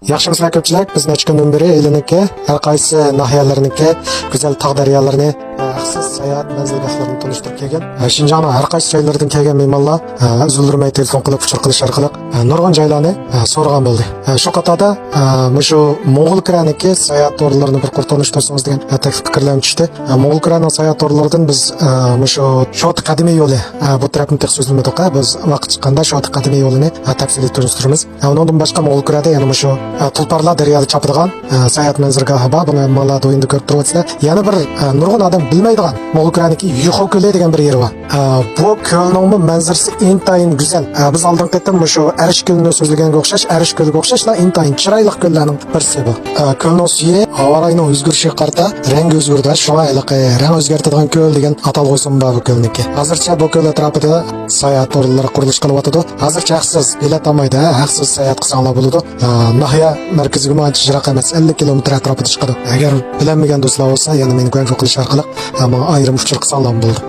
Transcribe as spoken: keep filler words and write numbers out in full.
ياخشىمۇسىلەر كۆپچىلىك؟ بىز نەچچە كۈندىن بېرى ئىلىنىڭكى ھەر قايسى ناھىيەلىرىنىڭكى گۈزەل تاغ دەريالىرىنى، ھەقسىز ساياھەت مەنزىرىگاھلىرىنى تونۇشتۇرۇپ كەلگەن. شىنجاڭنىڭ ھەر قايسى جايلىرىدىن كەلگەن مېھمانلار ئۈزۈلدۈرمەي تېلېفون قىلىپ ئۇچۇر قىلىش ئارقىلىق نۇرغۇن جايلارنى سورىغان بولدى. شۇ قاتاردا مۇشۇ موڭغۇل كۈرەنىڭكى ساياھەت ئورۇنلىرىنى بىر قۇر تونۇشتۇرسىڭىز دېگەن تەكلىپ پىكىرلەرنى چۈشتى. موڭغۇل كۈرەنىڭ ساياھەت ئورۇنلىرىدىن بىز مۇشۇ شوتا قەدىمىي يولى، بۇ تەرەپنى تېخى سۆزلىمىدۇق، بىز ۋاقىت چىققاندا شوتا قەدىمىي يولىنى تەپسىلىي تونۇشتۇرىمىز. ئۇنىڭدىن باشقا موڭغۇل كۈرەدە يەنە مۇشۇ تۇلپارلار دەريادا چاپىدىغان ساياھەت مەنزىرىگاھى بار. بۇنى ماڭلار دويۇندا كۆرۈپ تۇرۇۋاتىسىلەر. يەنە بىر نۇرغۇن ئادەم بىلمەيدىغان موڭغۇل كۈرەنىڭكى يۇخۇ كۆلى دېگەن بىر يېرى بار. بۇ كۆلنىڭمۇ مەنزىرىسى ئىنتايىن گۈزەل. بىز ئالدىنقى قېتىم مۇشۇ ئەرش كۆلىنى سۆزلىگەنگە ئوخشاش، ئەرش كۆلىگە ئوخشاشلا ئىنتايىن چىرايلىق كۆللەرنىڭ بىرسى بۇ. كۆلنىڭ سۈيى ھاۋا رايىنىڭ ئۆزگىرىشىگە قارىتا رەڭگى ئۆزگىرىدۇ. شۇڭا ھېلىقى رەڭ ئۆزگەرتىدىغان كۆل دېگەن ئاتالغۇسىمۇ بار بۇ كۆلنىڭكى. ھازىرچە بۇ كۆل ئەتراپىدا ساياھەت ئورۇنلىرى قۇرۇلۇش قىلىۋاتىدۇ. ھازىرچە ھەقسىز بېلەت ئالمايدۇ، ھە، ھەقسىز ساياھەت قىلساڭلار بولىدۇ. ناھىيە مەركىزىگىمۇ ئانچە يىراق ئەمەس، ئەللىك كىلومېتىر ئەتراپىدا چىقىدۇ. ئەگەر بىلەلمىگەن دوستلار بولسا، يەنە مېنى گۇەنجۇ قىلىش ئارقىلىق ماڭا ئايرىم ئۇچۇر قىلساڭلارمۇ بولىدۇ.